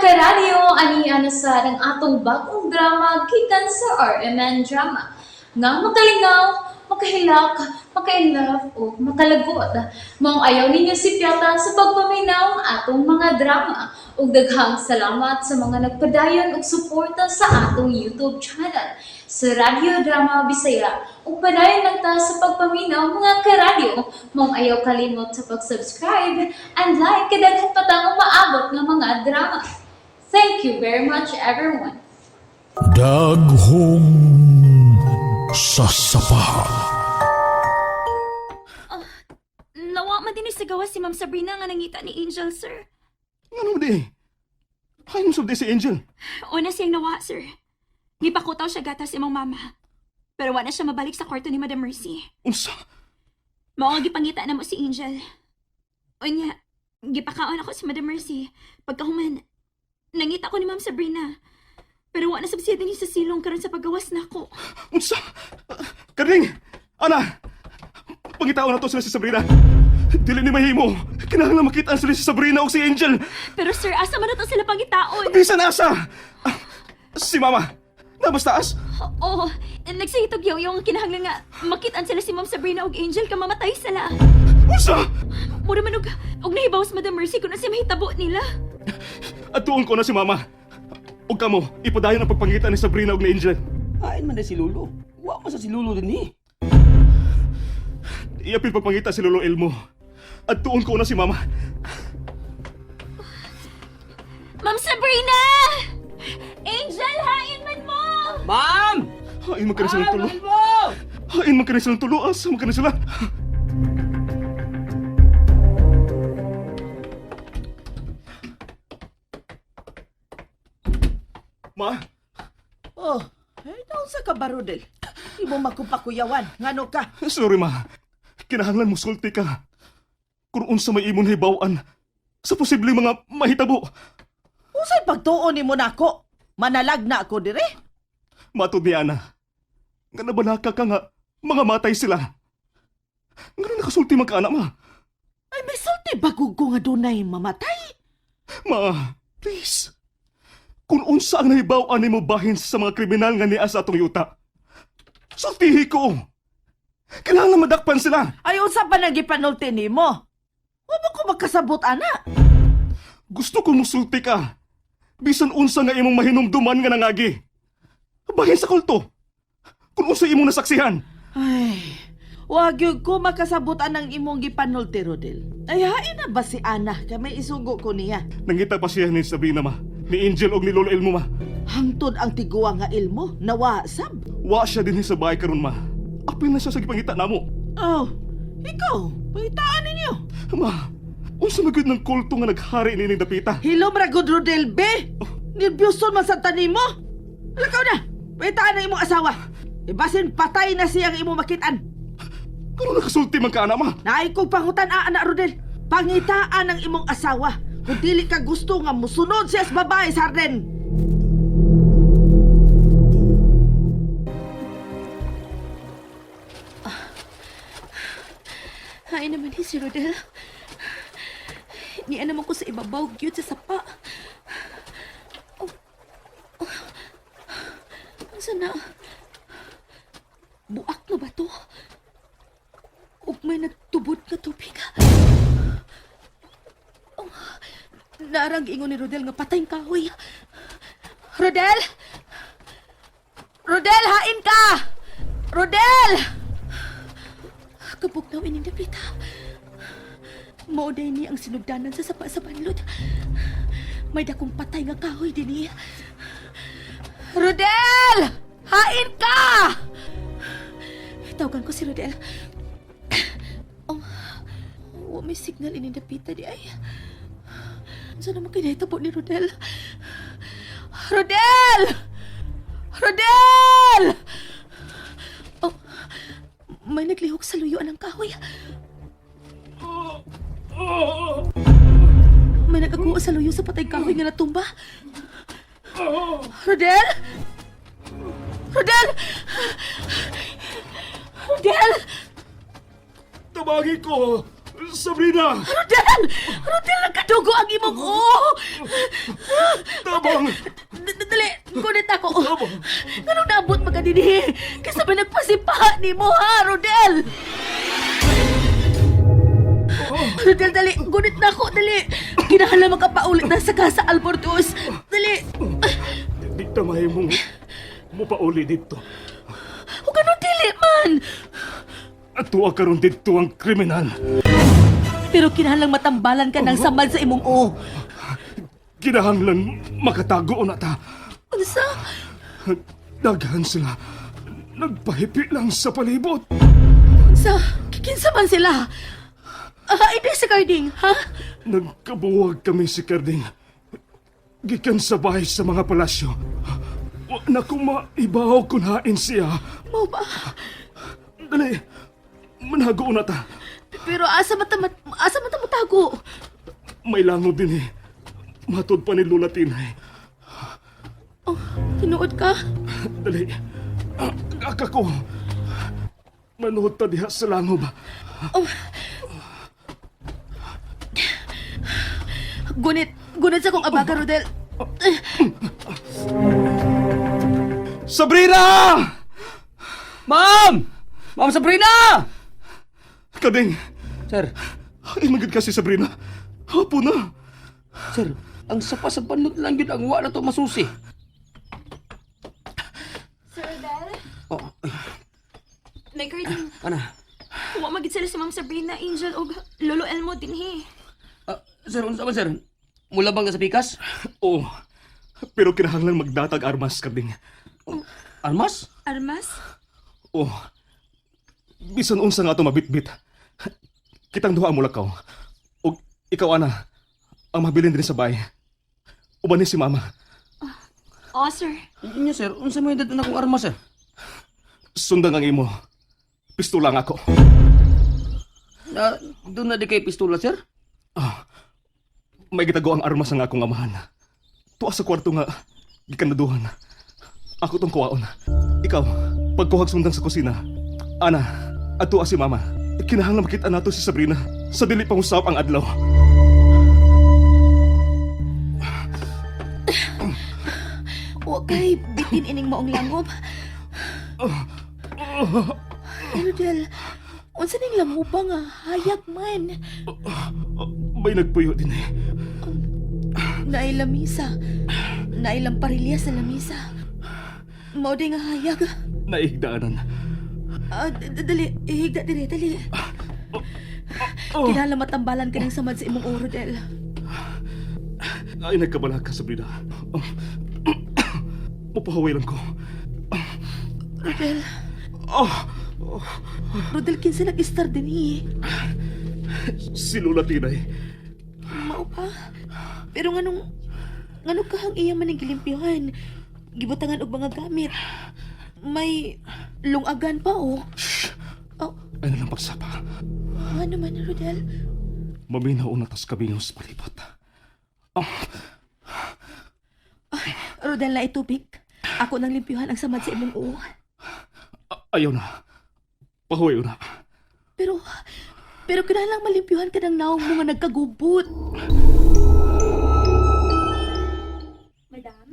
Karadyo, ani na sa ang atong bagong drama gikan sa RMN Drama. Nga makalingaw, makahilak, maka-inlove o makalagot. Maong ayaw ninyo sipyata sa pagpaminaw ang atong mga drama. Ug daghang salamat sa mga nagpadayon og suporta sa atong YouTube channel sa Radyo Drama Bisaya. Ug padayon lang ta sa pagpaminaw, mga karadyo. Maong ayaw kalimot sa pag-subscribe and like kay daghan pa tang umaabot nga mga drama. Thank you very much, everyone. Daghong sasapa. Nawa man din sa gawas si Ma'am Sabrina nga nangita ni Angel, sir. Ano di? Ay, nung di si Angel. Una siyang nawa, sir. Gipakutaw siya gatas imong mama. Pero wala siya mabalik sa kwarto ni Madam Mercy. Unsa? Mao nga gipangita na mo si Angel. Unya, gipakaon ako si Madam Mercy. Pagkahuman, nangita ko ni Ma'am Sabrina. Pero wala na sab siya dinhi sa silong karon sa paggawas nako. Unsa? Karing! Ana! Pangitaon na to sila si Sabrina. Dili ni mahimo. Kinahanglan makita sila si Sabrina o si Angel. Pero sir, asa man na to sila pangitaon? Bisan asa! Ah, si Mama! Nabas taas? Oo, nagsihitog yaw yung kinahanglan nga makitaan sila si Ma'am Sabrina ug Angel kamamatay sila. Unsa? Mura man og nahibaw sa Madam Mercy kung siya mahitabo nila. At tuon ko na si Mama. Ug kamo, ipadayon ang pagpangita ni Sabrina ug ni Angel. Hain man na si Lolo. Wa man sa si Lolo din eh. Iapil pagpangita si Lolo Elmo. At tuon ko na si Mama. Ma'am Sabrina! Angel, hain man mo! Ma'am! Hain man kani silang tulo. Elmo! Hain man kani silang tulo. Asa man kani sila? Ma, Oh, eh, daw sa ka ba, Rodel? Di mo makupakuyawan. Ngano ka? Sorry, ma. Kinahanglan mo sulti ka. Kung unsa may imong hibaw-an sa posibleng mga mahitabo. Usay pagtuon nimo nako? Manalag na ako dire. Matod ni Ana. Nga nabalaka ka nga, mga matay sila. Nga na nakasulti man ka, anak, ma. Ay, may sulti bagog ko nga dunay mamatay. Ma, please. Kung unsa ang nahibaw-an nimo bahin sa mga kriminal nga niya sa atong yuta, sultihi ko. Kailangan madakpan sila. Ay, unsa pa nang gipanulti nimo? Wa ba ko makasabot, ana? Gusto ko musulti ka. Bisan unsa nga imong mahinumduman nga nangagi. Bahin sa kulto. Kung unsa imong nasaksihan. Ay, wa gyud ko makasabot anang imong gipanulti, Rodel. Ay, hain na ba si Ana? Kay may isugo ko niya. Nangita pa siya ni Sabrina, ma. Ni Angel og ni Lolo Elmo, ma. Hangtod ang tiguang nga ilmo, nawa sab. Wa siya din sa bahay karon, ma. Apil na siya sa gipangita namo. Oh, ikaw, pangitaan ninyo. Ma, unsa man gud ng kulto nga naghari nining dapita? Hilom ra gud, Rodel be. Nerbiyoson man sa tanim mo. Lakaw na. Pangitaan ang imong asawa. Ibasin patay na siyang imong makitaan. Karon nakasulti man ka, ana, ma. Naay kong pangutan ana, Rodel. Pangitaan ang imong asawa. Kung dili ka gusto nga musunod siya sa babae sa harden. Hain naman ni si Rodel. Niya naman ko sa ibabaw gyud sa sapa. Oh. Oh. Unsa na? Buak na ba to? Ug may nagtubod nga tubig. Oh. Naarang ingon ni Rodel nga patay ang kahoy. Rodel! Rodel, hain ka! Rodel! Kabugnaw ining dapita. Mao day ni ang sinugdanan sa sapa sa banlod. May dakong patay nga kahoy dinhi. Rodel! Hain ka! Tawagan ko si Rodel. Oh, wa may signal ining dapita di ay. Unsa naman kinahitabo ni Rodel? Rodel! Rodel! Oh, may naglihok sa luyuan ng kahoy. May nag-aguo sa luyo sa patay kahoy nga natumba. Rodel? Rodel! Rodel! Tabagi ko! Sabrina! Rodel! Rodel, nagkadugo ang imong uo! Tabang! Dali, gunit ako. Anong naabot mo ka dinhi? Kasi ba nagpasipa ni mo, ha, Rodel? Rodel, dali. Gunit na ako, dali. Kinahala makapaulit na sa Casa Albortoz. Dali. Di ta mahimong mupauli dito. Huwag ganun dili man. Atua karon dito ang kriminal. Pero kinahalang matambalan ka ng samad sa imong o. Kinahanglan makatago na ta. Unsa? Daghan sila. Nagpahipi lang sa palibot. Unsa? Kinsa man sila? Ah, hindi si Carding, ha? Nagkabuwag kami si Carding. Gikan sa bahay sa mga palasyo. Wa na ko maibaw kung hain siya. Mo ba? Dali, manago na ta. Pero asa man ta asa man ta matago? May langob din eh. Matod pa ni Lola Tinay. Oh, tinuod ka? Dali. Aka ko. Manood ta diha sa langob. Oh. Gunit, gunit sa kong abaga, Rodel. Sabrina! Ma'am! Ma'am Sabrina! Kading, Sir, ay magid kasi Sabrina. Hapo na. sir, ang sapa sa banlot lang yun ang wa na to masusi. Sir Rodel? Oh, ay, May Carding. ana. Wa magid sila si Ma'am Sabrina, Angel og Lolo Elmo dinhi. Ah, sir, unsa man sir? Mula bang ka sa pikas? Oo. Pero kinahanglan magdatag armas, Kading. Armas? Armas? Oo. Bisan unsa nga ato mabitbit. Kitang duha ang mulakaw. Og ikaw ana, ang mabilin din sa bahay. Uban ni si mama. Oh, sir. Inyo sir, unsa may dad na akong armas sir? Sundan ang imo. Pistola nga ako. Na, doon na di kay pistola sir? May gitago ang armas nga akong amahan. Tuwa sa kwarto nga gikanaduhan. Ako tong kuwaon. Ikaw, pagkuhag sundang sa kusina. Ana, adto si mama. Kinahanglan makita nato si Sabrina sa dili pangusap ang adlaw. Wa kay bitin ining maong langob. Rodel, unsa ning langob nga hayag man? May nagpuyo din eh. Naay lamisa. Naay lamparilya sa lamisa. Mao di nga hayag. Naigdaanan. Ah, dali, higda dire, dali. Kinahanglan matambalan ka ng samad sa imong oro, Del. Ay, nagkabala ka, Sabrina. Mapahaway lang ko. Rodel, Oh, Rodel, kinsa nag-star din eh. si Lola Tinay. Mao pa. Pero nganong nganong kahang iya man ang gilimpyuhan? Gibutangan og mga gamit. May lungagan pa oh. Oh, Ay na lang pagsapa. ano man, Rodel? Maminaw na tas kabingaw sa palibot. Rodel na itubig. Ako nang limpyuhan ang samad sa imong uo. Ayaw na. Pahuway na. Pero, pero kinahanglang malimpyuhan ka ng naong mo nga nagkagubot. Madam?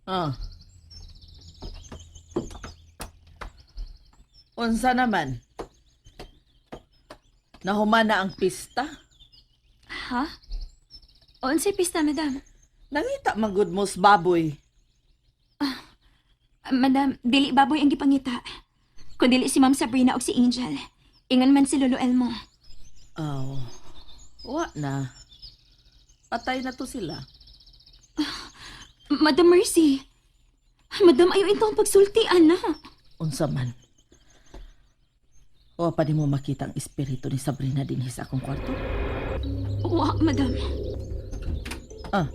Ah. Unsa naman? Nahuman na ang pista? Ha? Unsay pista, madam? Nangita man gud mo sa baboy. Madam, dili baboy ang gipangita. Kun dili si Ma'am Sabrina og si Angel. Ingon man si Lolo Elmo. Aw. Wa na. Patay na to sila. Madam Mercy. Madam, ayaw intong pagsulti, ana. Unsa man. Wa pa nimo makita ang espiritu ni Sabrina dinhi sa akong kwarto? Wa, madam. Ah,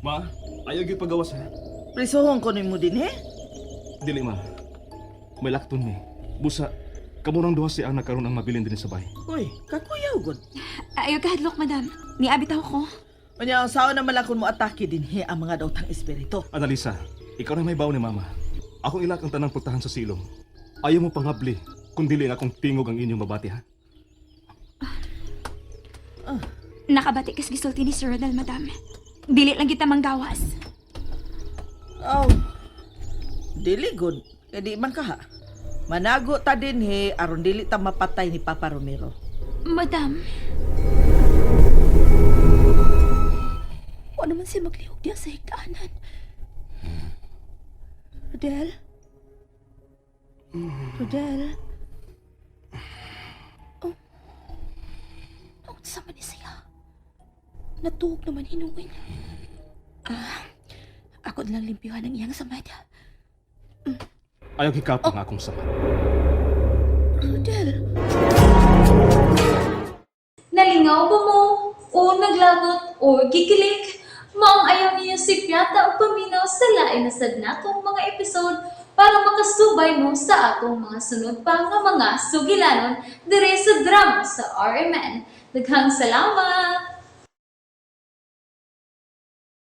Ma, ayaw gyud pagawas ha. prisuhon ko nimo dinhi? Dili ma. May lakton ni. Busa, kamo nang duha si Ana karon ang mabilin din sa bahay. Uy, kakuyaw gud. Ayaw kahadlok, madam. Niabit ako ko. Unya ang sao naman lang kung mo atake dinhi ang mga daotang espiritu. Analisa, ikaw na may baon ni mama. Akong ilak ang tanang putahan sa silong. Ayaw mo pangabli, kung dili ang akong tingog ang inyong mabati ha. Nakabati kas gisulti ni Sir Rodel, madam. Dili lang kita manggawas. Oh. Dili good. Kay di man kaha. Manago ta dinhi aron dili ta mapatay ni Papa Romero. Madam. Wa naman siya maglihok diya sa higdaanan. Rodel? Rodel? Oh. Naunsa man ni siya? Natuog naman hinuin. Ah, ako na lang limpyuhan ang iyang samad. Ayaw hikapang ang akong samad. Rodel! Nalingaw ba mo? O naglagot o gikilig? Maong ayaw niyo si Piata o paminaw sa lain na sad natong mga episode para makasubay mo sa atong mga sunod pa nga mga sugilanon dire sa drama sa RMN. Daghang salamat!